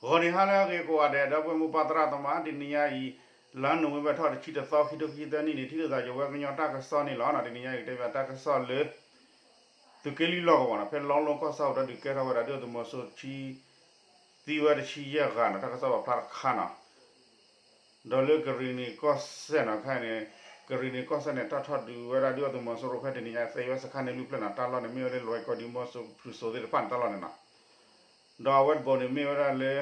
ဂီၤနံၤဟါလၢအဂ့ၤကိးဂၤဒဲး ဒီပုၢ်ဝဲၢ်မိၢ်ပၢ်သရၣ်သမါ တနံၤညါအံၤ လါနိၣ်ဝ့ဘၢၣ်ထီၣ်တဆံတသီ ခံထိခံဆံသၢနံၣ်န့ၣ် ထံၣ်လိာ်သးယဝဲကညီတၢ်ကစီၣ်န့ၣ်လီၤ. တနံၤညါအံၤကတဲဘၣ်တၢ်ကစီၣ်လၢ သုးက့လွံၢ်လီၢ်ကဝီၤနီၤ ဖဲလီလိကီၢ်ဆၣ်အိၣ်ဒီးဒုးကဲထီၣ်ဝဲဒၣ်ဒုၣ်ဒါသုးမီၤစိရိၤတဆံ သံဝဲတဆံယဲၢ်ဂၤနီၤ တၢ်ကစီၣ်ပာ်ဖျါတခါနီၤ ဒီးလၢကရံၣ်နံၤကီၢ်စဲၣ်နီၤ ခဲအံၤန့ၣ် ကရံၣ်နံၤကီၢ်စဲၣ်န့ၣ် တၢ်ထီၣ်ဒုးဝဲဒၣ်ဒုၣ်ဒါသုးမီၤစိရိၤဖဲတနံၤညါ သံဝဲစခါန့ၣ်လွံၢ်ဖျၢၣ်နီၤ တၢ်လီၢ်န့ၣ်မ့ၢ်ဝဲလၢလွဲၢ်ကီၢ်ဒံမိစိဖုစိသ့ၣ်တဖၣ်န့ၣ် တၢ်လီၢ်န့ၣ်နီၤ ဒီးအဝဲတဘိန့ၣ်မ့ၢ်ဝဲဒၣ်လၢ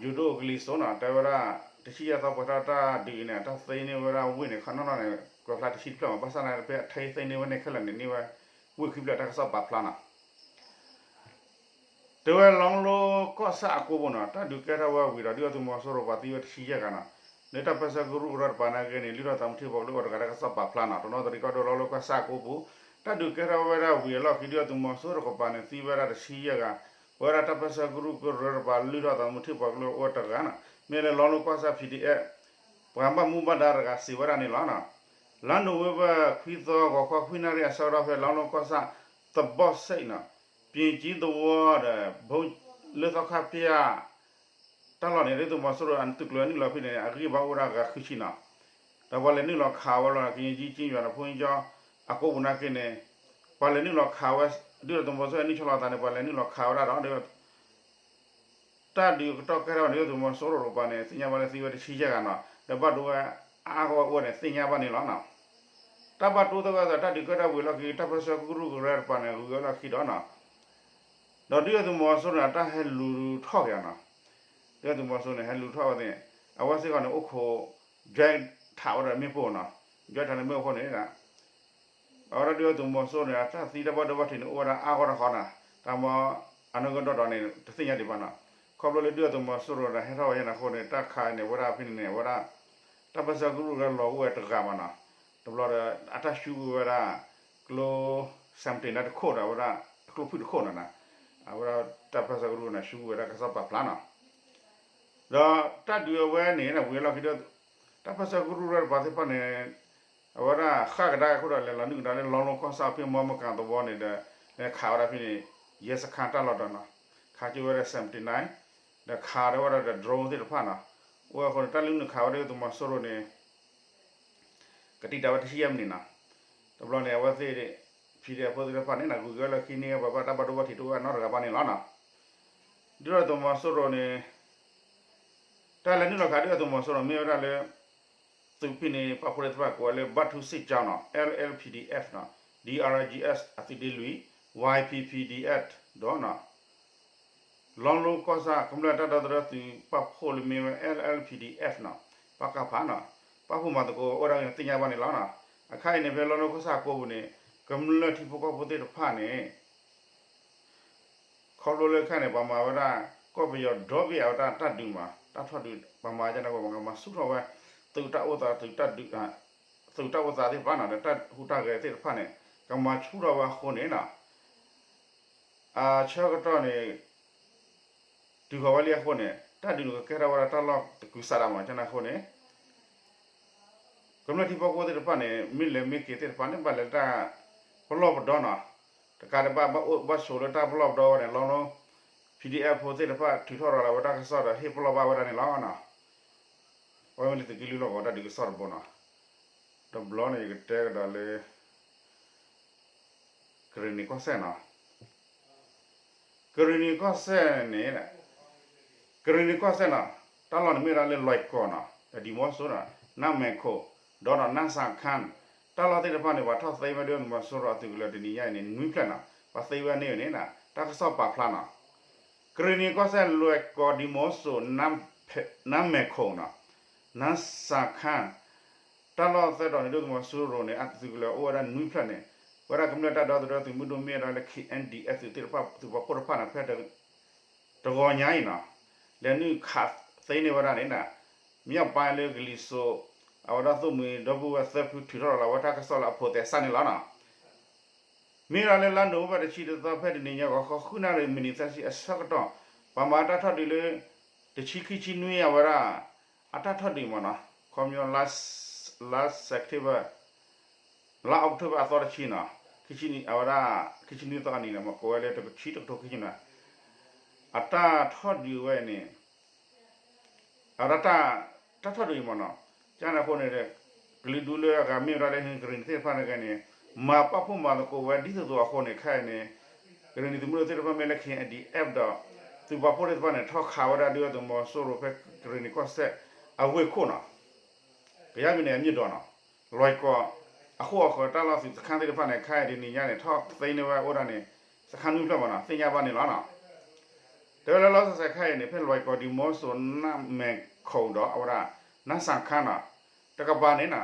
ယိၤဒိၣ်ကလံၤစိးနီၤ တဲဝဲဒၣ် တဆံယဲၢ်သီပှဲၤထီၣ်တၢ်ဒုးအံၤန့ၣ် တၢ်သ့န့ၢ်ဝဲဒၣ်ဝ့ၢ်န့ၣ် ခီနီၢ်နီၢ်န့ၣ် ကွဲးဖျါတဆံတဖျၢၣ်မး ဘၣ်ဆၣ်သနာ်က့ ဖဲအထဲသ့န့ၢ်ဝဲန့ၣ်ခဲလၢာ်န့ၣ် န့ၢ်ဝဲဝ့ၢ်ခံဖျၢၣ် တၢ်ကစီၣ်ပာ်ဖျါနီၤ တဲဝဲလီလိကီၢ်ဆၣ်အကိပူၤနီၤ တၢ်ဒုးကဲထီၣ်ဝဲဝံၤဒီး ဒုၣ်ဒါသုးမီၤစိရိၤပှၤသံဝဲတဆံယဲၢ်ဂၤနီၤ လၢတၢ်ပၢၢ်ဆၢကရူၢ်ကရၢတကပၤနာ်က့န့ၣ် လုၢ်ထီၣ်သးမူထံဖိကီၢ်ဖိအိၣ်တဂၤ တၢ်ကစီၣ်ပာ်ဖျါနီၤ တနီသရံၣ်ကီၢ်ဒိၣ်လီလိကီၢ်ဆၣ်အကိပူၤ တၢ်ဒုးကဲထီၣ်ဝဲဒၣ်ဝံၤအလီၢ်ခံ ဒုၣ်ဒါသုးမီၤစိရိၤတကပၤန့ၣ် သံဝဲဒၣ်တဆံယဲၢ်ဂၤ ပဝဲဒၣ်တၢ်ပၢၢ်ဆၢကရူၢ်ကရၢတကပၤ လုၢ်ထီၣ်သးမူထံဖိကီၢ်ဖိအိၣ်တဂၤနီၤ မ့ၢ်လၢလီလိကီၢ်ဆၣ် P D F ပှၤဘၣ်မူဘၣ်ဒါတဂၤစံးဝဲဒၣ်န့ၣ်လီၤ. လါနိၣ်ဝ့ဘၢၣ်ခွံသီ ဂီၤခီခွံနၣ်ရံၣ်အဆၢကတီၢ်ဖဲလီလိကီၢ်ဆၣ် သဘီၣ်စ့ၣ်နီၤ ပၠ့ကၠံသဝီဒီး ဘိလၢသီခါဖၠၣ် တၢ်လီၢ်န့ၣ် ဒုၣ်ဒါသုးမီၤစိရိၤအသုးကျိၤနုာ်လီၤဖဲန့ၣ် အဂံၢ်ဘါအိၣ်ဝဲဒၣ်ဂၤဃုဆံနီၤ ဒီးပှၤလဲၤနုာ်လီၤခးဝဲလီၤ ကညီကၠံကၠံယွၤဒီးဖိကၠံကၠီအကိပူၤနာ်က့န့ၣ် ပှၤလဲၤနုာ်လီၤခးဝဲ ဒုၣ်ဒါသုးမီၤစိရိၤနုာ်လီၤသးန့ၣ် ပှၤလဲၤနုာ်လီၤခးဝဲဒၣ်ဒီး တၢ်ဒုးကတီၢ်ကဲထီၣ်ဝဲန့ၣ် ဒုၣ်ဒါသုးမီၤစိရိၤတကပၤန့ၣ် သ့ၣ်ညါဘၣ်လၢသံဝဲတဆံယဲၢ်ဂၤနီၤ ဒီးဘၣ်ဒိဝဲအါအါဂီၢ်ဂီၢ်အိၣ်ဝဲန့ၣ် သ့ၣ်ညါဘၣ်န့ၣ်လီၤ. တၢ်ဘၣ်တိသဂၢၢ်သး တၢ်ဒုးကဲထီၣ်ဝံၤအလီၢ်ခံ တၢ်ပၢၢ်ဆၢကရူၢ်ကရၢတကပၤန့ၣ် ဂုၤဝဲလီၢ်ခံဒီးနီၤ ဒီးဒုၣ်ဒါသုးမီၤစိရိၤန့ၣ် အတၢ်ဟဲလူၤထီၣ်က့ၤအီၤနီၤ ဒုၣ်ဒါသုးမီၤစိရိၤန့ၣ် ဟဲလူၤထီၣ်ဝဲသ့ၣ် အဝဲစ့ၢ်ကီးန့ၣ် အိၣ်ခိး join ထးဝဲဒၣ်မ့ၣ်ပိၢ်နီၤ join ထးလၢမ့ၣ်ပိၢ်အဃိန့ၣ် အဝဲဒၣ်ဒုၣ်ဒါသုးမီၤစိရိၤန့ၣ် တၢ်သံတၢ်ဘၣ်ဒိဘၣ်ထံးန့ၣ် အိၣ်ဝဲဒၣ်အါဂီၢ်တခီနီၤ တၢ်မၤအနီၢ်ကဒီၣ်ဒီးန့ၣ် တသ့ၣ်ညါဒံးဘၣ်နီၤ ခီဖျိလၢဒုၣ်ဒါသုးမီၤစိရိၤဒီးဟဲထီၣ်ဝဲယဲၢ်န့ၣ်အဃိန့ၣ် တၢ်ခးန့ၣ် ဝဲဒၣ်ဖဲန့ၣ်န့ၣ် အဝဲဒၣ် တၢ်ပၢၢ်ဆၢကရူၢ်ကရၢလီၤအိၣ်ဝဲတဂၤမးနီၤ တဘျီဒီး အတၢ်ဆူဝဲဒၣ် ကျိ seventeen တခိၣ်ဒီး အဝဲဒၣ် ကျိဖုၣ်တခိၣ်နီၤ အဝဲဒၣ်တၢ်ပၢၢ်ဆၢကရူၢ်န့ၣ် ဆူဝဲဒၣ်ကစီၣ်ပာ်ဖျါနီၤ ဒီးတၢ်ဒုးအဝဲန့ၣ် ဝံၤအလီၢ်ခံဒီး တၢ်ပၢၢ်ဆၢကရူၢ်ကရၢတကပၤသ့ၣ်တဖၣ်န့ၣ် အဝဲဒၣ်ဃၣ်ကဒါအခိၣ်ဒီး လဲၤလီၤနုာ်ကဒါလၢလီလိကီၢ်ဆၣ်ဖဲမီမကၤသဝီန့ၣ်ဒီး လဲၤခးဝဲဒၣ်ဖဲန့ၣ် ရဲစခန်းတၢ်လီၢ်ဒီးနီၤ ခးက့ၤဝဲဒၣ် seventy-nine ဒီးခးဒီးဝဲဒၣ်ဒီး drone သ့ၣ်တဖၣ်နီၤ အိၣ်ဝဲအဃိန့ၣ် တၢ်လုၢ်နုာ်ခးဝဲဒၣ်သုးမီၤစိရိၤန့ၣ် ကတံာ်တာ်ဝဲတဆံယဲၢ်မံးနံးနီၤ တဘျီန့ၣ် အဝဲသ့ၣ် PDF ဖိသ့ၣ်တဖၣ်န့ၣ် ဂုၤက့ၤဝဲလၢခံန့ၣ် ပှၤဘၣ်တၢ်ဘၣ်ဒိဘၣ်ထံးတအိၣ်ဝဲနီတဂၤဘၣ်န့ၣ်လီၤနီၤ ဒုၣ်ဒါသုးမီၤစိရိၤန့ၣ် တၢ်လဲၤနုာ်လီၤခးဒုၣ်ဒါသုးမီၤစိရိၤမ့ၢ်ဝဲဒၣ်လၢ သုးဖဲန့ၣ် ပာ်ဖှိၣ်သ့ၣ်တဖၣ်ကိးဝဲလၢ ဘၣ်ထူးစစ်ကြောင်းနီၤ L L P D F နီၤ D R G S အသုးဒ့လွံၢ် Y P P D F ဒီးနီၤ လီလိကီၢ်ဆၣ် ကမျၢၢ်တၢ်ဒီသဒၢသုးပာ်ဖှိၣ်လၢမ့ၢ်ဝဲ L L P D F နီၤ ပကဖ နီၤ ပာ်ဖှိၣ်မၤသကိးအိၣ်ဒၣ်ဂ့ၤန့ၣ် သ့ၣ်ညါဘၣ်န့ၣ်လီၤနီၤ အခါအံၤန့ၣ် ဖဲလီလိကီၢ်ဆၣ်အကိပူၤန့ၣ် ကမျၢၢ်ထံဖိကီၢ်ဖိသ့ၣ်တဖၣ်န့ၣ် ခီဖျိလၢခဲအံၤန့ၣ် ပှၤမၤဝဲဒၣ် ကီၢ်ပယီၤဒီဘ့ၣ်အဝဲဒၣ်တၢ်ဒုးမး တၢ်ထီၣ်ဒုး ပှၤမၤကန့ၣ်အဃိ ပှၤကမၤဆူၣ်ထီၣ်ဝဲ သုးတၢ်အိၣ်သး သုးတၢ်ဒုး သုးတၢ်အိၣ်သးသ့ၣ်တဖၣ်နီၤ ဒီးတၢ်ဟူးတၢ်ဂဲၤသ့ၣ်တဖၣ်န့ၣ် ကမၤဆူၣ်ထီၣ်ဝဲအဃိန့ၣ်နီၤ အဆၢကတီၢ်န့ၣ် တုၤဃီၤဝဲလံအဃိန့ၣ် တၢ်ဒုးန့ၣ်ကကဲထီၣ်ဝဲဒၣ်တၢ်လီၢ်တကုၤစးဒးမး ကန့ၣ်အဃိန့ၣ် ကမျၢၢ်ထံဖိကီၢ်ဖိသ့ၣ်တဖၣ်န့ၣ် မ့ၢ်လဲၤမ့ၢ်က့ၤသ့ၣ်တဖၣ်န့ၣ် ဘၣ်လဲၤတၢ်ပလီၢ်ပဒီနီၤ တကးဒံးဘၣ် ဘၣ်အိၣ်ဘၣ်ဆိးလၢတၢ်ပလီၢ်ပဒီဝဲန့ၣ် လီၤလီၤ P D F ဖိသ့ၣ်တဖၣ် ထုးထီၣ်ရၤလီၤဝဲတၢ်ကစီၣ်ဒီး ဟ့ၣ်ပလီၢ်ဘၣ်ဝဲဒၣ်န့ၣ်လီၤနီၤ အဝဲမ့ၢ်လၢသုးက့လွံၢ်လီၢ်ကဝီၤတၢ်ဒုးကစီၣ်တဘိနီၤ တဘျီန့ၣ် ယကတဲကဒီးလၢ ကရံၣ်နံၤကီၢ်စဲၣ်နီၤ ကရံၣ်နံၤကီၢ်စဲၣ်န့ၣ် ကရံၣ်နံၤကီၢ်စဲၣ်နီၤ တၢ်လီၢ်န့ၣ်မ့ၢ်ဒၣ်လၢလွဲၢ်ကီၢ်နီၤ ဒီးဒံၣ်မီဆိနီၤ နါမဲာ်ခိၣ် ဒီးနီၤ နါစၣ်ခၣ် တၢ်လီၢ်သ့ၣ်တဖၣ်န့ၣ် ပှၤထီၣ်သ့ဝဲဒၣ်သုးမီၤစိရိၤအသုးကလၢၤတနံၤညါအံၤန့ၣ် နွံဖျၢၣ်နီၤ ပှၤသ့ဝဲန့ၣ်န့ၣ် တၢ်ကစီၣ်ပာ်ဖျါနီၤ ကရံၣ်နံၤကီၢ်စဲၣ်လွဲၢ်ကီၢ်ဒံၣ်မီဆိ နါမဲာ်ခိၣ်နီၤ နါစၣ်ခၣ် တၢ်လီၢ်သၢတီၤန့ၣ် ဒုၣ်ဒါသုးမီၤစိရိၤန့ၣ် အသုးကလၢၤအိၣ်ဝဲဒၣ်နွံဖျၢၣ်န့ၣ် ပဝဲဒၣ်ကမျၢၢ်တၢ်ဒီသဒၢသုးမုၢ်ဒိၣ်မ့ၢ်ဝဲဒၣ်လၢ K N D F သုးသ့ၣ်တဖၣ် သုးပှၤခိၣ်တဖၣ်န့ၣ် ဖဲ တဂီၤညါအံၤနီၤ လဲၤနုာ်ခးသ့န့ၢ်ဝဲဒၣ်န့ၣ် မ့ၢ်အပၢ်လၢကလံၤစိး အဝဲဒၣ်သိၣ်မှံၤဒီပုၢ်ဝဲၢ်သၢဖုထုးထီၣ်ရၤလီၤဝဲတၢ်ကစီၣ်လၢအဖိးသဲစးန့ၣ်လီၤနီၤ မ့ၢ်ဒၣ်လၢလါနိၣ်ဝ့ဘၢၣ်တဆံတသီ ဖဲတနံၤညါဂီၤခီဃုနၣ်ရံၣ်မံးနံးသၢဆံအဆၢကတီၢ် ပှၤမၤတၢ်ထီၣ်ဒုးလၢ တဆံခံဆံနွံအဝဲဒၣ် အတၢ်ထီၣ်ဒုးမးနီၤ ခီပညီ လါ September လါ October အသီတဆံနီၤ ခံဆံနွံအဝဲဒၣ် ခံဆံနွံသီအနံၤန့ၣ် မ့ၢ်ကိးဝဲလၢတဆံတကထိခံဆံနွံ အတၢ်ထီၣ်ဒုးဝဲန့ၣ် အတၢ် တၢ်ထီၣ်ဒုးအံၤမ့ၢ်နီၤ, ကန့ၣ်အဃိန့ၣ် ကလုာ်ဒူၣ်လၢအဂၤမ့ၢ်ဝဲဒၣ်လၢ ကရံၣ်နံၤသ့ၣ်တဖၣ်န့ၣ်ဂ့ၤန့ၣ် မၤပာ်ဖှိၣ်မၤသကိးဝဲဒ်သိးသိးအဃိန့ၣ် ခဲအံၤန့ၣ် ကရံၣ်နံၤသုးမုၢ်ဒိၣ်သ့ၣ်တဖၣ်မ့ၢ်လၢ ခ့ၣ်အဲၣ်ဒံၣ်အဲၣ် ဒီး သုးပာ်ဖှိၣ်သ့ၣ်တဖၣ်န့ၣ် ထီၣ်ခးဝဲဒၣ်ဒုၣ်ဒါသုးမီၤစိရိၤဖဲကရံၣ်နံၤကီၢ်စဲၣ် အဝ့ၢ်ခိၣ်နီၤ ကယါမံၤန့ၣ် အမ့ၢ်ဒိးနီၤ လွဲၢ်ကီၢ် အဃိအဃၢၤတၢ်လီၢ်သုးစခန်းသ့ၣ်တဖၣ်န့ၣ် ခဲအံၤတနံၤညါန့ၣ် ထီၣ်သ့န့ၢ်ဝဲအိၣ်ဒၣ်န့ၣ် စခန်းနွံဖျၢၣ်မ့ၢ်နီၤ သ့ၣ်ညါဘၣ်န့ၣ်လီၤနီၤ. တဲဝဲလၢလီၤစဲးခဲအံၤန့ၣ် ဖဲလွဲၢ်ကီၢ် ဒီးမီၤစိရိၤ နမဲာ်ခိၣ်ဒီး အဝဲဒၣ် နါစၣ်ခါနီၤ တကပၤန့ၣ်နီၤ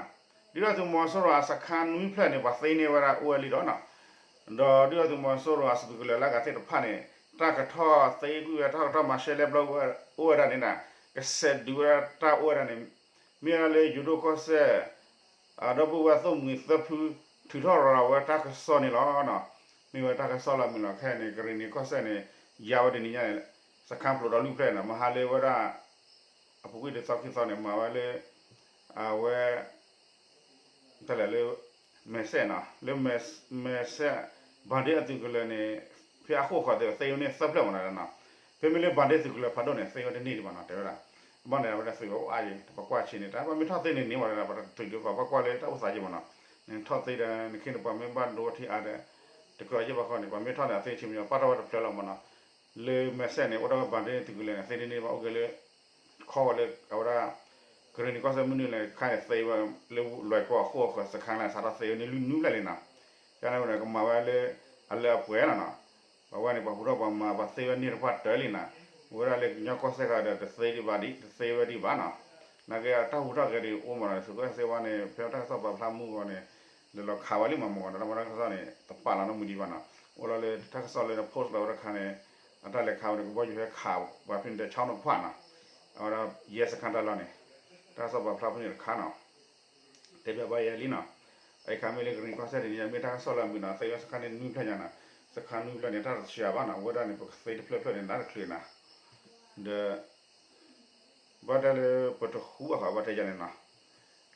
ဒုၣ်ဒါသုးမီၤစိရိၤအစခန်းနွံဖျၢၣ်န့ၣ် ပှၤသ့န့ၢ်ဝဲဒၣ်အိၣ်ဝဲလံဒီးနီၤ ဒီးဒုၣ်ဒါသုးမီၤစိရိၤအသုးကလၢၤလၢအဂၤသ့ၣ်တဖၣ်န့ၣ် တၢ်ကထီၣ်သ့ကွံာ်ဝဲ တၢ်ကထီၣ်မၤရှဲလဲပျီကွံာ်ဝဲအိၣ်ဝဲဒၣ်န့ၣ်နီၤ ကစဲးဒုးဝဲဒၣ်တၢ်အိၣ်ဝဲဒၣ်န့ၣ် မ့ၢ်ဝဲဒၣ်လၢယိၤဒိၣ်ကီၢ်စဲၣ် အဒီပုၢ်ဝဲၢ်သိၣ်မှံၤသၢဖု ထုးထီၣ်ရၤလီၤဝဲတၢ်ကစီၣ်န့ၣ်လီၤနီၤ. မ့ၢ်ဝဲတၢ်ကစီၣ်လီၤမုၢ်လီၤခဲအံၤန့ၣ် ကရံၣ်နံၤကီၢ်စဲၣ်န့ၣ် ယါဝဲတနံၤညါန့ၣ် စခန်းဖျိးဒီးလွံၢ်ဖျၢၣ်နီၤ မဟါလၢဝဲဒၣ် အပူၤကွံာ်တသီခံသီန့ၣ် မၤဝဲလၢ အဝဲ တၢ်လဲၤလၢ မဲာ်စဲးနီၤ လၢ မဲာ်စဲး ဘၣ်ဒ့အသုးကလၢၤန့ၣ် ဖဲအဃိာ်ဃီၤသ့ၣ်သ့ဝဲန့ၣ်သၢဖျၢၣ်မ့ၢ်နီၤ ဖဲမ့ၢ်လၢဘၣ်ဒ့သုးကလၢၤဖးဒိၣ်န့ၣ် သ့ဝဲတန့ၢ်ဒံးဘၣ်နီၤ တဲဝဲဒၣ် ဘၣ်န့ၣ် အဝဲဒၣ်သုးဝဲအိၣ်အါယံၤ တပှၤကွၢ်ဆံးန့ၣ် တၢ်ပှၤမ့ၢ်ထီၣ်သ့န့ၣ်န့ၢ်ဝဲဒၣ် ပှၤတတုၤဒီးပှၤကွၢ်ကွၢ်လၢတၢ်အိၣ်သးယံၤမ့ၢ်နီၤ နထီၣ်သ့ဒီး နခ့န့ၣ် ပှၤမ့ၢ်ဘၣ်ဒိထံအါဒီး တကြၢးယဲၢ်ဘၣ်ဃီန့ၣ် ပှၤမ့ၢ်ထီၣ်န့ၣ် အသ့ဆံးမံၤ ပာ်ထီၣ်ဝဲတဖျၢၣ်လီၤမ့ၢ်နီၤ လၢမဲာ်စဲးန့ၣ် အိၣ်ဒီးဝဲဘၣ်ဒ့သုးကလၢၤန့ၣ် သ့န့ၢ်န့ၢ်ဘၣ်အိၣ်က့ၤလၢ ခီဝဲလၢအဝဲဒၣ် ကရံၣ်နံၤကီၢ်စဲၣ်မုၢ်နုာ်လဲၣ် ခါန့ၣ်သ့ဝဲလၢလွဲၢ်ကီၢ်အဃိာ်ဃီာ်စခန်းလဲၣ် စးထီၣ်သ့ဝဲန့ၣ်လွံၢ်နွံဖျၢၣ်လံနီၤ ကန့ၣ်ဝဲန့ၣ် ကမၤဝဲလၢ အလၢအပှဲၤလီၤနီၤ ပှၤဝဲန့ၣ် ပှၤဟူထီၣ်ပှၤမၤ ပှၤသ့ဝဲန့ၢ်တပှၢ်တၢၢ်လံနီၤ ဝဲဒၣ်လၢကညီကီၢ်စဲၣ်ဃီဒီး တသ့ဒံးဘၣ်ဒံး တသ့ဝဲဒံးဘၣ်နီၤ နာ်က့အတၢ်ဟူထီၣ်က့ၤဒံးအိၣ်မ့ၢ်နီၤ သုးကီၢ်စဲၣ်ဝဲန့ၣ် ဖဲတၢ်ကစီၣ်ပာ်ဖျါမုၢ်ဂီၤန့ၣ် လဲၤလီၤခးဝဲလံမ့ၢ်မ့ၢ်နီၤ တၢ်မၤတၢ်ကစီၣ်န့ၣ် တပာ်လီၤနီတမံၤဒံးဘၣ်နီၤ အိၣ်လီၤလၢတၢ်ကစီၣ်လၢ post လီၤဝဲတခါန့ၣ် အတၢ်လဲၤခးဝဲန့ၣ် ကဘီယူၤဟဲခးပှၤဖဲန့ၣ်ဒီး ဆီနီၤတဖၣ်နီၤ အဝဲဒၣ်ယဲၢ်စခန်းတၢ်လီၢ်န့ၣ် တၢ်ကစီၣ်ပာ်ဖျါဖဲန့ၣ်တခါနီၤ တဲဘၣ်ဘၣ်ယဲၢ်လံနီၤ အခါမ့ၢ်လၢကရံၣ်နံၤကီၢ်စဲၣ်တနံၤညါ မ့ၢ်တၢ်ကစီၣ်လီၤမုၢ်နီၤ သ့ဝဲစခန်းန့ၣ်နွံဖျၢၣ်ညါနီၤ စခန်းနွံဖျၢၣ်န့ၣ် တၢ်တဆှးဘၣ်နီၤ ဝဲဒၣ်န့ၣ် ပကသ့တဖျၢၣ်ဖျၢၣ်န့ၣ် နးတချုးနီၤ ဒီး ဘၣ်တဲလၢပတဟူအဃိ ဘၣ်တဲယၤန့ၣ်နီၤ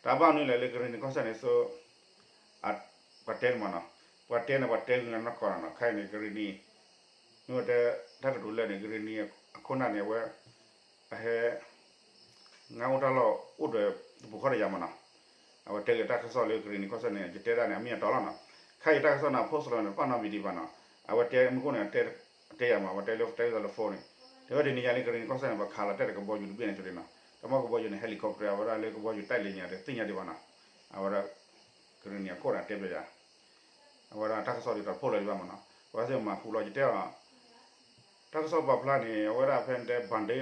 တၢ်ဘၣ်မနုၤလဲၣ်လၢကရံၣ်နံၤကီၢ်စဲၣ်န့ၣ် ဆိ ပှၤတဲန့ၣ်မ့ၢ်နီၤ ပှၤတဲန့ၣ် ပှၤတဲဂုာ်န့ၣ်နီၢ်ကီၢ်နီၤနီၤ ခဲအံၤန့ၣ် ကရံၣ်နံၤ မ့ၢ်ဝဲတဲ တၢ်ကတိၤလၢန့ၣ် ကရံၣ်နံၤအခိၣ်နၢ်န့ၣ် အဝဲ အဟဲ ငါအိၣ်တၢ်လီၢ်အိၣ်ဒီးတပူၤဃီတယၤမ့ၢ်နီၤ အဝဲတဲဂ့ၤတၢ်ကစီၣ်လၢကရံၣ်နံၤကီၢ်စဲၣ်န့ၣ် ယတဲဒၣ်န့ၣ် အမ့ၢ်အတီလီၤနီၤ ခဲအံၤတၢ်ကစီၣ်န့ၣ် post လီၤန့ၣ် ပာ်နီတမံၤဒံးဘၣ်နီၤ အဝဲတဲမုၢ်ခိၣ်န့ၣ် တဲယၤမ့ၢ် အဝဲတဲလၢတဲလၢ phone န့ၣ် တဲဝဲတနံၤညါလၢကရံၣ်နံၤကီၢ်စဲၣ်န့ၣ် ပှၤခးလီၤတဲာ်တကဘီယူၤတဘ့ၣ်န့ၣ်ဆိဒ်နီၤ တၢ်မ့ၢ်ကဘီယူၤန့ၣ် helicopter အဝဲဒၣ်လၢကဘီယူၤတဲာ်လံညါဒီး သ့ၣ်ညါဒံးဘၣ်နီၤ အဝဲဒၣ် ကရံၣ်နံၤအခိၣ်န့ၣ် တဲပျီယၤ အဝဲဒၣ်တၢ်ကစီၣ်ဒ်သိးဖိးလီၤဒံးဘၣ်မ့ၢ်နီၤ ပှၤစ့ၢ်မၤဟူလီၤယတဲအီၤ တၢ်ကစီၣ်ပာ်ဖျါန့ၣ် အဝဲဒၣ်ဖဲတဲ ဘၣ်ဒ့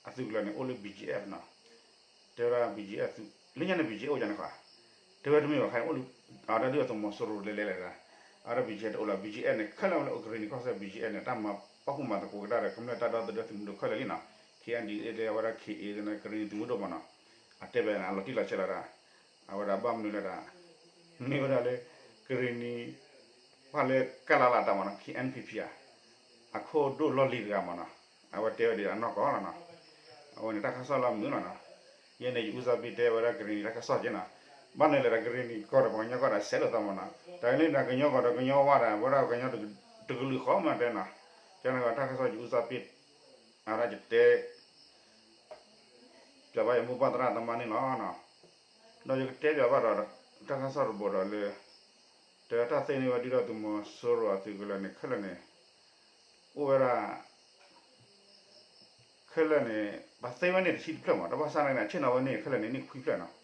အသုးကလၢၤန့ၣ် အိၣ်လၢ ဘီၣ်ကၠ့ၣ်အ့ၣ်နီၤ တဲဝဲဒၣ် ဘီၣ်ကၠ့ၣ်အ့ၣ် အသုး လၢညါန့ၣ် ဘီၣ်ကၠ့ၣ်အ့ၣ်အိၣ်ယၤန့ၣ်ဃီ တဲဝဲတမ့ၢ်ဘၣ်ခါန့ၣ် အိၣ်လၢ အဝဲဒၣ်ဒုၣ်ဒါသုးမီၤစိရိၤလဲၤလဲၤလဲၤဒၣ် အဝဲဒၣ် ဘီၣ်ကၠ့ၣ်အ့ၣ် တအိၣ်လၢ ဘီၣ်ကၠ့ၣ်အ့ၣ် န့ၣ် ခဲလၢာ်လၢကရံၣ်နံၤကီၢ်စဲၣ် ဘီၣ်ကၠ့ၣ်အ့ၣ် န့ၣ် တၢ်မၤပာ်ဖှိၣ်မၤသကိးကဒါဒီးကမျၢၢ်တၢ်ဒီသဒၢသုးမုၢ်ဒိၣ်ခဲလၢာ်လံနီၤ ခ့ၣ်အဲၣ်ဒံၣ်အ့ၣ် လၢအဝဲဒၣ် ခ့ၣ်အ့ၣ် ကရံၣ်နံၤသုးမုၢ်ဒိၣ်မ့ၢ်နီၤ အတဲဘၣ်န့ၣ် အလီၤတံၢ်လီၤဆဲးလီၤဒၣ် အဝဲဒၣ်ဘၣ်မနုၤလဲၣ်ဒၣ် မ့ၢ်ဝဲဒၣ်လၢ ကရံၣ်နံၤ ပှၤလၢကလလးတၢ်မ့ၢ်နီၤ ခ့ၣ်အဲၣ်ပီၣ်ပီၣ် ဧါ အခိၣ်ဒိၣ်လီၢ်လံၤတဂၤမ့ၢ်နီၤ အဝဲတဲဝဲဒ်အနီၢ်ကီၢ်လီၤနီၤ အဝဲန့ၣ်တၢ်ကစီၣ်လီၤမုာ်လီၤနီၤ ယဲန့ၣ် ယဦးစားပေး တဲဝဲဒၣ်ကရံၣ်နံၤတၢ်ကစီၣ်က့နီၤ ဘၣ်န့ၣ်လဲၣ်ဒီးကရံၣ်နံၤကီၢ်ဒီးပှၤကညီကီၢ်ဒီးစဲးလိာ်သးမ့ၢ်နီၤ တၢ်န့ၣ်ဒီးကညီကီၢ်ဒီးကညီဝါဒီး အဝဲဒၣ်ကညီတကလုာ်ဃီမ့ၢ်တဲနီၤ ကန့ၣ်တၢ်ကစီၣ် ယဦးစားပေး အဝဲဒၣ်ယတဲ ပျးဘၣ်ယမိၢ်ပၢ်သရၣ်သမါန့ၣ်လီၤနီၤ ဒီးယကတဲပျးဘၣ်ဒီး တၢ်ကစီၣ်တဘိဒီးလၢ တဲတၢ်သ့န့ၢ်ဝဲဒုၣ်ဒါသုးမီၤစိရိၤအသုးကလၢၤန့ၣ် ခဲလၢာ်န့ၣ် အိၣ်ဝဲဒၣ် ခဲလၢာ်န့ၣ် ပှၤသ့ဝဲန့ၣ်တဆံတဖျၢၣ်မ့ၢ် တဘၣ်ဆၣ်န့ၣ် ဆ့ၣ်နီၤဝဲန့ၣ်ခဲလၢာ်န့ၣ်န့ၢ်ခွံဖျၢၣ်နီၤ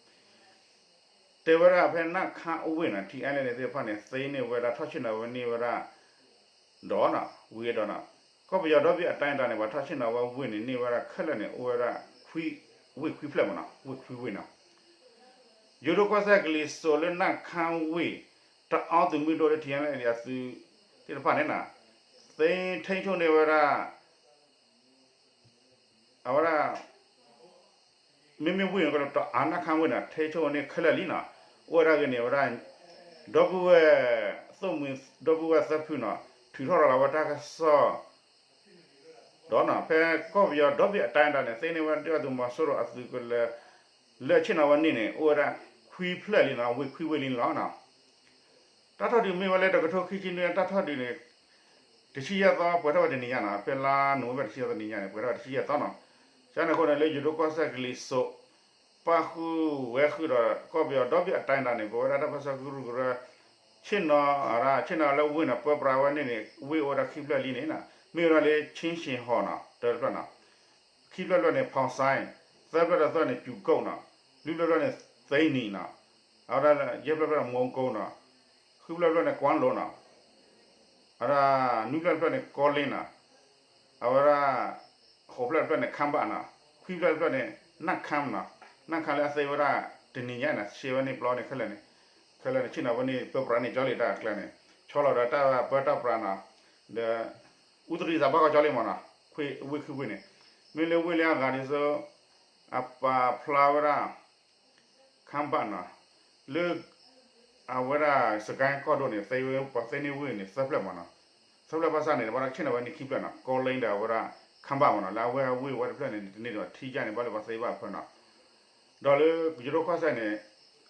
တဲဝဲဒၣ်ဖဲနၢ်ခါဝ့ၢ်နီၤ ထံအဲလဲၣ်န့ၣ်သ့ၣ်တဖၣ်န့ၣ် သ့န့ၢ်ဝဲဒၣ်ထီၣ်ဆ့ၣ်နီၤဝဲန့ၢ်ဝဲဒၣ် ဒီးနီၤ ဝံၤဒီးနီၤ ကီၢ်ပယီၤဒီဘ့ၣ်အတၢ်န့ၣ်တၢ်န့ၣ် ပှၤထီၣ်ဆ့ၣ်နီၤဝဲဝ့ၢ်န့ၣ်န့ၢ်ဝဲဒၣ်ခဲလၢာ်န့ၣ် အိၣ်ဝဲဒၣ် ခွံ ဝ့ၢ်ခွံဖျၢၣ်မ့ၢ်နီၤ ဝ့ၢ်ခွံဝ့ၢ်နီၤ ယိၤဒိၣ်ကီၢ်စဲၣ်ကလံၤစိးလၢနၢ်ခါဝ့ၢ် တအီသုးမုၢ်ဒိၣ်လၢထံအဲလဲၣ်အသုးသ့ၣ်တဖၣ်န့ၣ်နီၤ သ့ထိန်းချုပ်န့ၢ်ဝဲဒၣ် အဝဲဒၣ် မ့မ့ၢ်ဝ့ၢ်န့ၣ်ကီး တအီနၢ်ခါဝ့ၢ်န့ၣ် ထိန်းချုပ်န့ၢ်ခဲလၢာ်လံနီၤ အိၣ်ဝဲဒၣ်ဂ့ၤန့ၣ်ဝဲဒၣ် ဒီပုၢ်ဝဲၢ် သိၣ်မှံၤ ဒီပုၢ်ဝဲၢ်သၢဖုနီၤ ထုးထီၣ်ရၤလီၤဝဲတၢ်ကစီၣ် ဒီးနီၤ ဖဲကီၢ်ပယီၤဒီဘ့ၣ်အတၢ်န့ၣ်တၢ်န့ၣ် သ့န့ၢ်ဝဲဒုၣ်ဒါသုးမီၤစိရိၤအသုးကလၢၤ လၢဆ့ၣ်နီၤဝဲန့ၢ်န့ၣ် အိၣ်ဝဲဒၣ်ခွံဖျၢၣ်လံနီၤ ဝ့ၢ်ခွံဝ့ၢ်လံန့ၣ်လီၤနီၤ တၢ်ထီၣ်ဒုးမ့ၢ်ဝဲလၢတကထိခံဆံနွံ တၢ်ထီၣ်ဒုးန့ၣ် တဆံယဲၢ်သီ ပှဲၤထီၣ်ဝဲတနံၤညါနီၤ, ဖဲလါနိၣ်ဝ့ဘၢၣ်တဆံယဲၢ်သီတနံၤညါန့ၣ် ပှဲၤထီၣ်ဝဲတဆံယဲၢ်သီနီၤ. ကန့ၣ်အဃိန့ၣ် လၢယိၤဒိၣ်ကီၢ်စဲၣ်ကလံၤစိး ပၣ်ဃုာ်ဝဲဃုာ်ဒီး ကီၢ်ပယီၤဒီဘ့ၣ်အတၢ်ဒၣ်န့ၣ် ပဝဲဒၣ်တၢ်ပၢဆှၢကရူၢ်ကရၢ ဆ့ၣ်နီၤ ဆ့ၣ်နီၤလၢဝ့ၢ်န့ၣ် ပၢပြးဝဲန့ၣ်န့ၣ် ဝ့ၢ်အိၣ်ဝဲဒၣ်ခံဖျၢၣ်လံန့ၣ်, မ့ၢ်ဝဲဒၣ်လၢ ခၠ့ၣ်ၡ့ၣ်ဟီၣ်နီၤ တဖျၢၣ်နီၤ, ခံဖျၢၣ်တဖျၢၣ်န့ၣ် ဖီၣ်စဲၣ်, သၢဖျၢၣ်တဖျၢၣ်န့ၣ် ကၠူၤကိၣ်နီၤ, လွံၢ်ဖျၢၣ်တဖျၢၣ်န့ၣ် သ့နံၤနီၤ, အဝဲဒၣ်ယဲၢ်ဖျၢၣ်တဖျၢၣ်န့ၣ် မိကိနီၤ, ဃုဖျၢၣ်တဖျၢၣ်န့ၣ် ကွၢ်လိနီၤ, အဝဲဒၣ် နွံဖျၢၣ်တဖျၢၣ်န့ၣ် ကီလ့နီၤ, အဝဲဒၣ် ဃိးဖျၢၣ်တဖျၢၣ်န့ၣ် ခမ်းဘၣ်နီၤ, ခွံဖျၢၣ်တဖျၢၣ်န့ၣ် နၢ်ခမ်းနီၤ, နၢ်ခမ်းလၢအသ့ဝဲဒၣ် တနံၤညါန့ၣ် ဆှၢဝဲန့ၣ်ပျီန့ၣ်ခဲလၢာ်န့ၣ်, ခဲလၢာ်န့ၣ် ဆ့ၣ်နီၤဝဲန့ၣ် ပၢပြးန့ၣ်ကၠီလံတၢ်အကျါန့ၣ်, ဆီလီၤဒီးတၢ်ပၢတၢ်ပြးနီၤ, ဒီး အူတရံးသးဘၣ်ကီကၠီလံမးနီၤ, ခွ့ဝ့ၢ်ခုၣ်ဝ့ၢ်န့ၣ်, မ့ၢ်လၢဝ့ၢ်လၢအဂၤဒ်သိး အပာ်ဖျါဝဲဒၣ် ခမ်းဘၣ်နီၤ, လၢ အဝဲဒၣ်စကဲကီၢ်ဒိၣ်န့ၣ် သ့ဝဲပှၤသ့န့ၢ်ဝ့ၢ်န့ၣ် သၢဖျၢၣ်မးနီၤ, သၢဖျၢၣ်ဘၣ်ဆၣ်န့ၣ် ဘၣ်ဆ့ၣ်နီၤဝဲန့ၣ်ခံဖျၢၣ်နီၤ, ကီလ့ဒီးအဝဲဒၣ် ခမ်းဘၣ်မးနီၤ, လၢအဝဲအဝ့ၢ်ဝဲတဖျၢၣ်န့ၣ် တန့ၢ်ဒီးထံကၢ်န့ၣ် ဘၣ်လၢပှၤသ့ဘၣ်အဖၢနီၤ, ဒီးလၢယိၤဒိၣ်ကီၢ်စဲၣ်န့ၣ်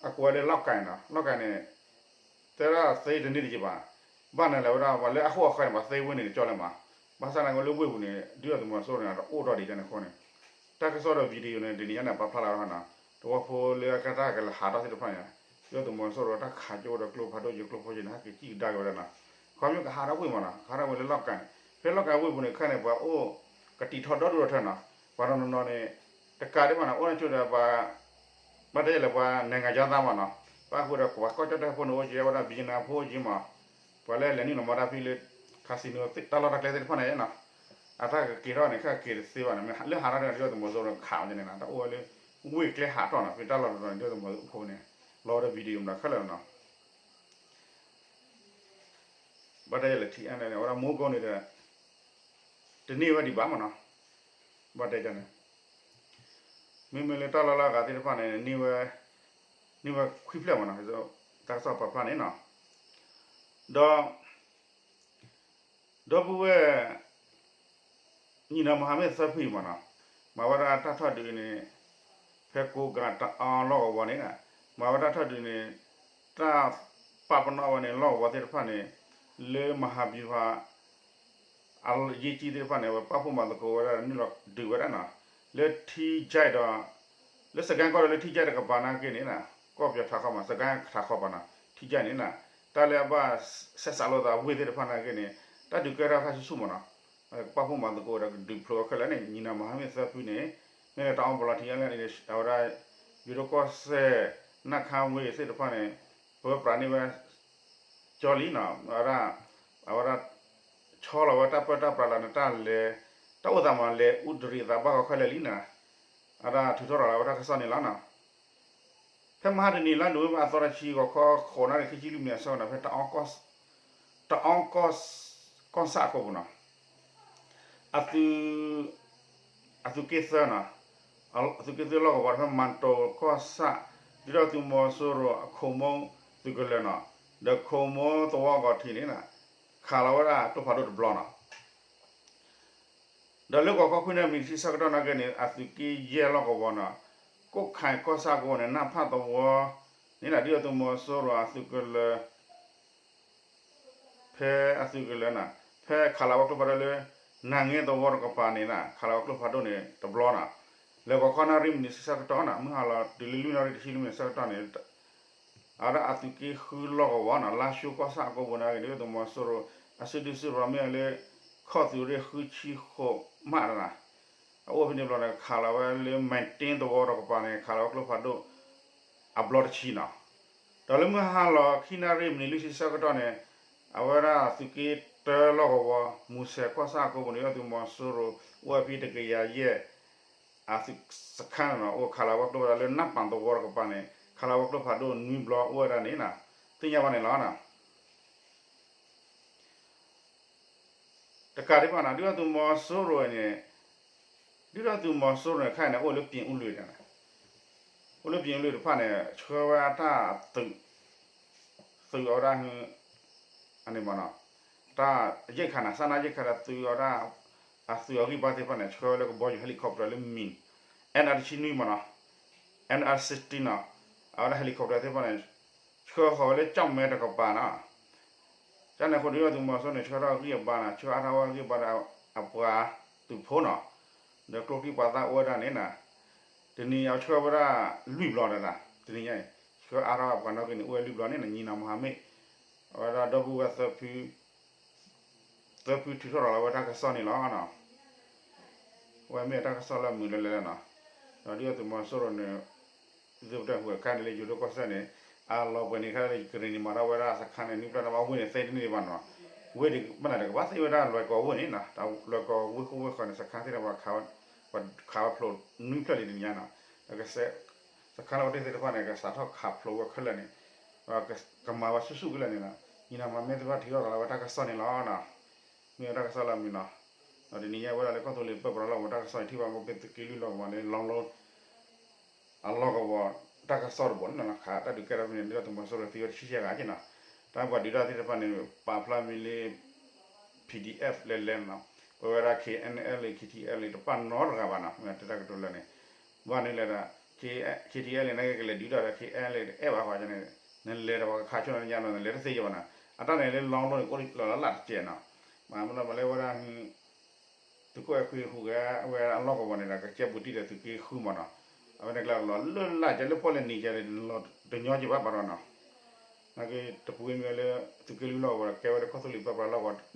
အကိးဝဲလၢလီၢ်ကၤနီၤ, လီၢ်ကၤန့ၣ် တဲဒၣ်သ့တန့ၢ်တက့ၢ်ဘၣ်, ဘၣ်နၤလၢၤဝဲဒၣ်ပှၤလၢအဃိအဃၢၤန့ၣ် ပှၤသ့ဝ့ၢ်န့ၣ်ကၠီလၢမး, ဘၣ်ဆၣ်န့ၣ်ဝဲလၢဝ့ၢ်ပူၤန့ၣ် ဒုၣ်ဒါသုးမီၤစိရိၤန့ၣ် တအိၣ်ထီၣ်ဒံးန့ၣ်အဃိန့ၣ်, တၢ်ကစီၣ်ဒီး video န့ၣ် တနံၤညါန့ၣ် ပာ်ဖျါလီၤဝဲနီၤ, တဝီဖိလၢအကတၢၢ်ကလဲၤဟးထီၣ်သ့ၣ်တဖၣ်န့ၣ်, ဒုၣ်ဒါသုးမီၤစိရိၤတၢ်ခးကၠိဒီးကျိဖးဒိၣ်ယိၤကျိဖိယိၤန့ၣ် ဟဲက့ၤစံၣ်ကဒါက့ၤဝဲဒၣ်နီၤ, ခီဖျိကဟးထီၣ်ဝ့ၢ်မးနီၤ, ကဟးထီၣ်ဝ့ၢ်လၢလီၢ်ကၤန့ၣ်, ဖဲလီၢ်ကၤဝ့ၢ်ပူၤန့ၣ်ခဲန့ၣ် ပှၤအိၣ်ကတံာ်ထီၣ်ဒီဒူၣ်ဒီထၢနီၤ, ပှၤတနီၤနီၤန့ၣ် တကးဒံးဘၣ်နီၤ အိၣ်န့ၣ်ဆိဒီးပှၤ ဘၣ်တဲလၢပှၤ နိုင်ငံခြားသား မးနီၤ, ပၣ်ဃုာ်ဒီးပှၤကီၢ်ကၠီၣ်တဲၣ်ဖိန့ၣ်အိၣ်က့ၤဝဲဒၣ် ဘံယနါဖိက့ၤမး, ပှၤလၢလဲၤနုာ်လီၤမၤတၢ်ဖဲလၢ casino တၢ်လီၢ်တၢ်ကျဲသ့ၣ်တဖၣ်န့ၣ်နီၤ, အတၢ်ကက့ၤထီၣ်န့ၣ် ခဲက့ၤတသ့ဘၣ်န့ၣ် လၢဟးထီၣ်ဒီးဒုၣ်ဒါသုးမီၤစိရိၤခးဝဲန့ၣ်နီၤ, တၢ်အိၣ်ဝဲလၢ ဝ့ၢ်ကျဲဟးထီၣ်နီၤ, ဖဲတၢ်လီၢ်တတီၤန့ၣ် ဒုၣ်ဒါသုးမီၤစိရိၤခိၣ်န့ၣ် လီၤဝဲဒီး video မးနီၤ ခဲလၢာ်နီၤ ဘၣ်တဲလၢထံအံၤန့ၣ် အဝဲဒၣ်မိၢ်ကိန့ၣ်ဒီး တန့ၢ်ဝဲဒံးဘၣ်မးနီၤ, ဘၣ်တဲန့ၣ် မ့မ့ၢ်လၢတၢ်လီၢ်လၢအဂၤသ့ၣ်တဖၣ်န့ၣ် န့ၢ်ဝဲ န့ၢ်ဝဲခွံဖျၢၣ်မးနီၤ, တၢ်ကစီၣ်ပာ်ဖျါန့ၣ်နီၤ, ဒီး ဒီပုၢ်ဝဲၢ် ညီနောင်မဟာမိတ် သၢဖုအံၤမးနီၤ, မၤဝဲဒၣ်တၢ်ထီၣ်ဒုးန့ၣ် ဖဲကိးကၤတအီလီၢ်ကဝီၤန့ၣ်, မၤဝဲတၢ်ထီၣ်ဒုးန့ၣ် တၢ်ပာ်ပနီၣ်ဝဲန့ၣ် လီၢ်ကဝီၤသ့ၣ်တဖၣ်န့ၣ် လၢမဟာဗျူဟာ အရေးကြီးသ့ၣ်တဖၣ်န့ၣ် အဝဲပာ်ဖှိၣ်မၤသကိးဝဲဒၣ် နုာ်လီၤဒုးဝဲဒၣ်နီၤ, လၢထံကၠဲၣ်ဒီး လၢစကဲကီၢ်ဒီးလၢထံကၠဲၣ်တကပၤနာ်က့န့ၣ် ကီၢ်ပယီၤထးခီမး စကဲထးခီပၤနီၤ ထံကၠဲၣ်န့ၣ်နီၤ, တၢ်လၢအဘၣ် ဆက်စပ်လိာ်သးဝ့ၢ်သ့ၣ်တဖၣ်နာ်က့န့ၣ် တၢ်ဒုးကဲထီၣ်ခါဆူၣ်ဆူၣ်မးနီၤ, ပာ်ဖှိၣ်မၤသကိးဒီးကဒုးဖျိးခဲလၢာ်န့ၣ် ညီနောင်မဟာမိတ် သၢဖုန့ၣ် မ့ၢ်လၢတၢ်အီၣ်ပလီၢ်ထံအလဲၣ်န့ၣ် အဝဲဒၣ် ယိၤဒိၣ်ကီၢ်စဲၣ် နၢ်ခါဝ့ၢ်သ့ၣ်တဖၣ်န့ၣ် ပၢပြးန့ၢ်ဝဲ ကၠီလံနီၤ, အဝဲဒၣ် အဝဲဒၣ် ဆီလီၤဝဲတၢ်ပၢတၢ်ပြးလီၤန့ၣ် တၢ်လဲၤ တၢ်အိၣ်သးမးလဲၤအူတရံးသးဘၣ်ဂီၤခဲလၢာ်လံနီၤ, အဝဲဒၣ်ထုးထီၣ်ရၤလီၤဝဲတၢ်ကစီၣ်န့ၣ်လီၤနီၤ. ဖဲမဟါတနံၤလါနိၣ်ဝ့ဘၢၣ် အသီတဆံ ဂီၤခီ ဃိးနၣ်ရံၣ် ခံဆံလွံၢ်မံးနံးအဆၢကတီၢ် ဖဲတအီ တအီကီၢ်ဆၣ်အကိာ်ပူၤနီၤ, အသုး အသုးက့သၢနီၤ, အသုးက့သၢလီၢ်ကဝီၤ ဖဲမၤတိၤကီၢ်ဆၣ် ဒုၣ်ဒါသုးမီၤစိရိၤအခိၣ်မိသုးကလၢၤနီၤ, ဒီးခိၣ်မိသဝီကီၢ်ထံးန့ၣ် ခးလီၤဝဲဒၣ်ကျိဖးဒိၣ်တဘျီနီၤ. ဒီးလၢဂီၤခီခွံနၣ်ရံၣ်မံးနံးဆံဆၢကတီၢ်နာ်က့န့ၣ် အသုးက့ယဲၢ်လီၢ်ကဝီၤနီၤ, ကိၣ်ခါကီၢ်ဆၣ်ကဝီၤန့ၣ် နၢ်ဖၣ်သဝီန့ၣ် ဒုၣ်ဒါသုးမီၤစိရိၤအသုးကလၢၤ ဖဲအသုးကလၢၤနီၤ, ဖဲခးလီၤဝဲကျိဖးဒိၣ်လၢ နၢ်ငဲသဝီတကပၤန့ၣ်နီၤ, ခးလီၤဝဲကျိဖးဒိၣ်န့ၣ်တဘျီနီၤ, လၢဂီၤခီနၣ်ရံၣ်မံးနံးဆံဆၢကတီၢ်နီၤ, မုၢ်ဟါလီၤတုၤလၢလွံၢ်နၣ်ရံၣ်တဆံလွံၢ်မံးနံးဆၢကတီၢ်န့ၣ် အဝဲဒၣ်အသုးက့ဃုလီၢ်ကဝီၤနီၤ, လါၡိကီၢ်ဆၣ်အကိာ်ပူၤနာ်က့ ဒုၣ်ဒါသုးမီၤစိရိၤ အစုဒုၣ်စုတီၤမ့ၢ်လၢ ခီၣ်သုးရ့ၣ်ဃုဆံဃိးမးနီၤ, အအိၣ်ဖဲန့ၣ်ဘျီန့ၣ် ခးလီၤဝဲလၢ မဲၣ်တ့သဝီတကပၤန့ၣ် ခးလီၤဝဲကျိဖးဒိၣ် အဘျီတဆံနီၤ. ဒီးလၢမုၢ်ဟါလီၤခံနၣ်ရံၣ်မံးနံးလွံၢ်ဆံဆၢကတီၢ်န့ၣ် အဝဲဒၣ်သုးက့တၢလီၢ်ကဝီၤ မူစဲးကီၢ်ဆၣ်အကိာ်ပူၤန့ၣ် ဒုၣ်ဒါသုးမီၤစိရိၤ အိၣ်ဝဲဖဲတကယၤယဲၢ် အသုးစခါန့ၣ်နီၤ, အိၣ်ခးလီၤဝဲကျိဖးဒိၣ်လၢ နၢ်ပၣ်သဝီတကပၤန့ၣ် ခးလီၤဝဲကျိဖးဒိၣ်နွံဘျီအိၣ်ဝဲဒၣ်န့ၣ်နီၤ, သ့ၣ်ညါဘၣ်န့ၣ်လီၤ. တကးဒံးဘၣ်နီၤ ဒုၣ်ဒါသုးမီၤစိရိၤန့ၣ် ဒုၣ်ဒါသုးမီၤစိရိၤန့ၣ် ခဲအံၤန့ၣ် အိၣ်လၢ ပြင်ဦးလွင် န့ၣ် အိၣ်လၢ ပြင်ဦးလွင် တဖၣ်န့ၣ် ဆှၢဝဲအတၢ်သုး သုးအဝဲဒၣ် အန့ၣ်မးနီၤ, တၢ်ရိက္ခာနီၤ, စားနပ်ရိက္ခာဒီးသုးအဝဲဒၣ် အသုးအဂံၢ်ဘါသ့ၣ်တဖၣ်န့ၣ် ဆှၢဝဲလၢကဘီယူၤ helicopter လၢ မံၣ် အဲၣ်အၣ် တဆံနွံ မးနီၤ, အဲၣ်အၣ် sixteen နီၤ, အဝဲဒၣ် helicopter သ့ၣ်တဖၣ်န့ၣ် ဆှၢဃီၤဝဲလၢကၠီၣ်မဲတကပၤနီၤ, တၢ်န့ၣ်အဃိ ဒုၣ်ဒါသုးမီၤစိရိၤန့ၣ် ဆှၢထီၣ်အဂံၢ်အဘါနီၤ, ဆှၢအါထီၣ်ဝဲအဂံၢ်အဘါဒီးအပှၤသုးဖိနီၤ, ဒီးကျိချံမျိာ်သၣ်အိၣ်ဝဲဒၣ်န့ၣ်နီၤ, တနံၤအံၤဆှၢဝဲဒၣ်လွံၢ်ဘျီတဒၣ်, တနံၤညါအံၤ ဆှၢအါထီၣ်အပှၤနီၣ်ဂံၢ်န့ၣ် အိၣ်ဝဲလွံၢ်ဘျီန့ၣ်နီၤ, ညီနောင်မဟာမိတ် အဝဲဒၣ်ဒီပုၢ်ဝဲၢ်သၢဖု သၢဖုထုးထီၣ်လီၤလၢဝဲတၢ်ကစီၣ်န့ၣ်လီၤ. အဝဲမ့ၢ်တၢ်ကစီၣ်လၢအမုာ်လၢလဲၣ်လၢနီၤ, ဒီးဒုၣ်ဒါသုးမီၤစိရိၤန့ၣ် သုးပတဲဟူးအခါန့ၣ်လၢယိၤဒိၣ်ကီၢ်စဲၣ်န့ၣ်, အလီၤပှဲၤန့ၣ်ခါလၢကရံၣ်နံၤမၤထီၣ်ဝဲဒၣ်စခါန့ၣ် နွံဖျၢၣ်န့ၣ်ဘၣ်ဝ့ၢ်န့ၣ်သ့တန့ၢ်ဒံးဘၣ်နီၤ, ဝ့ၢ်ဒံးဘၣ်န့ၣ် တကဘၣ်သ့ဝဲဒၣ်လွဲၢ်ကီၢ်ဝ့ၢ်န့ၣ်နီၤ, လွဲၢ်ကီၢ်ဝ့ၢ်ခိၣ်ဝ့ၢ်ဃီန့ၣ် စခါသ့ၣ်တဖၣ် ခးဝဲဖျိးနွံဖျၢၣ်လံတနံၤညါနီၤ, ဒီးက စခါလၢအအိၣ်တ့ၢ်သ့ၣ်တဖၣ်န့ၣ် ကစးထီၣ်ခးဖျိးဝဲခဲလၢာ်န့ၣ်, ကမၤဝဲဆူၣ်ဆူၣ်ကလဲာ်န့ၣ်နီၤ, ညီနောင်မဟာမိတ်သ့ၣ်တဖၣ်ထုးထီၣ်လီၤလၢဝဲတၢ်ကစီၣ်န့ၣ်လီၤနီၤ, မ့ၢ်ဝဲတၢ်ကစီၣ်လၢအမုာ်နီၤ, ဒီးတနံၤညါဝဲဒၣ်လၢကီၢ်သူလ့ၤပၢပြးလီၢ်ကဝီၤတၢ်ကစီၣ်န့ၣ် ထံၣ်ဘၣ်မိၢ်ပ့ၢ်သုးက့လွံၢ်လီၢ်ကဝီၤန့ၣ် လီၤလိ အလီၢ်ကဝီၤတၢ်ကစီၣ်တဘိန့ၣ်နီၤ, ခးတၢ်ဒုးကဲထီၣ်ဖဲန့ၣ် ဒုၣ်ဒါသုးမီၤစိရိၤသံဝဲတဆံယဲၢ်ဂၤက့နီၤ, တၢ်ပှၤဒုးတၢ်သ့ၣ်တဖၣ်န့ၣ် ပာ်ဖျါမံၤလၢ P D F လဲၤလဲၤနီၤ, ပဝဲဒၣ် K N L A K T L A တပာ်နီတဂၤဘၣ်နီၤ, မ့ၢ်တဲတၢ်ကတိၤလၢာ်န့ၣ်, ဘၣ်န့ၣ်လဲၣ်ဒီး K T L A န့ၣ်ကလဲၤဒုးတၢ်ဒီး K N L A တအဲၣ်ဘၣ်ဃီန့ၣ်, နလဲၤဒီးပှၤကခးဆိနၤညါနီၤ, နလဲၤတသ့ယဲၢ်ဘၣ်နီၤ, အတၢ်န့ၣ်လၢလီၤလိန့ၣ် ကအိၣ်လီၤလၢ်တစဲးနီၤ, မ့ၢ်လီၤမၤလၢဝဲဒၣ် သုးခိၣ်အဲၣ်ခွံဟူးဂဲၤဝဲအလီၢ်ကဝီၤန့ၣ်ဒီး ကကဲဘူးတံၢ်ဒီးသုးက့ဃုမးနီၤ, အဝဲန့ၣ်ကျဲလီၤလၢလၢ်ကဲလၢပီၣ်လဲၣ်နံၤကဲလၢ တညီကဲဘၣ်ဘၣ်ဒီးနီၤ, နာ်က့ တပူၤမ့ၢ်လၢ သုးက့လွံၢ်လီၢ်ကဝီၤဒီး ကဲဝဲလၢကီၢ်သူလ့ၤပၢပြးလီၢ်ကဝီၤ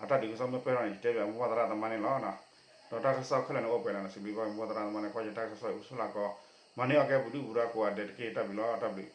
အတၢ်ဒုးကစီၣ်မ့ၢ်ပၢၢ်ထီၣ်န့ၣ် ယတဲဘၣ်မိၢ်ပၢ်သရၣ်သမါန့ၣ်လီၤ. ဒီးတၢ်ကစီၣ်ခဲလၢာ်န့ၣ်အိၣ်ပှဲၤလီၤန့ၣ် စံးဘျုးဘၣ်မိၢ်ပၢ်သရၣ်သမါန့ၣ် ကွၢ်ယတၢ်ကစီၣ်အံၤ အိၣ်ဆူၣ်လၢကီး မၤန့ၢ်အီၣ်ကဲပဒုၣ်ပဒါကိးဂၤဒဲးတက့ၢ် တၢ်ဘျုးလီၤ တၢ်ဘျုး.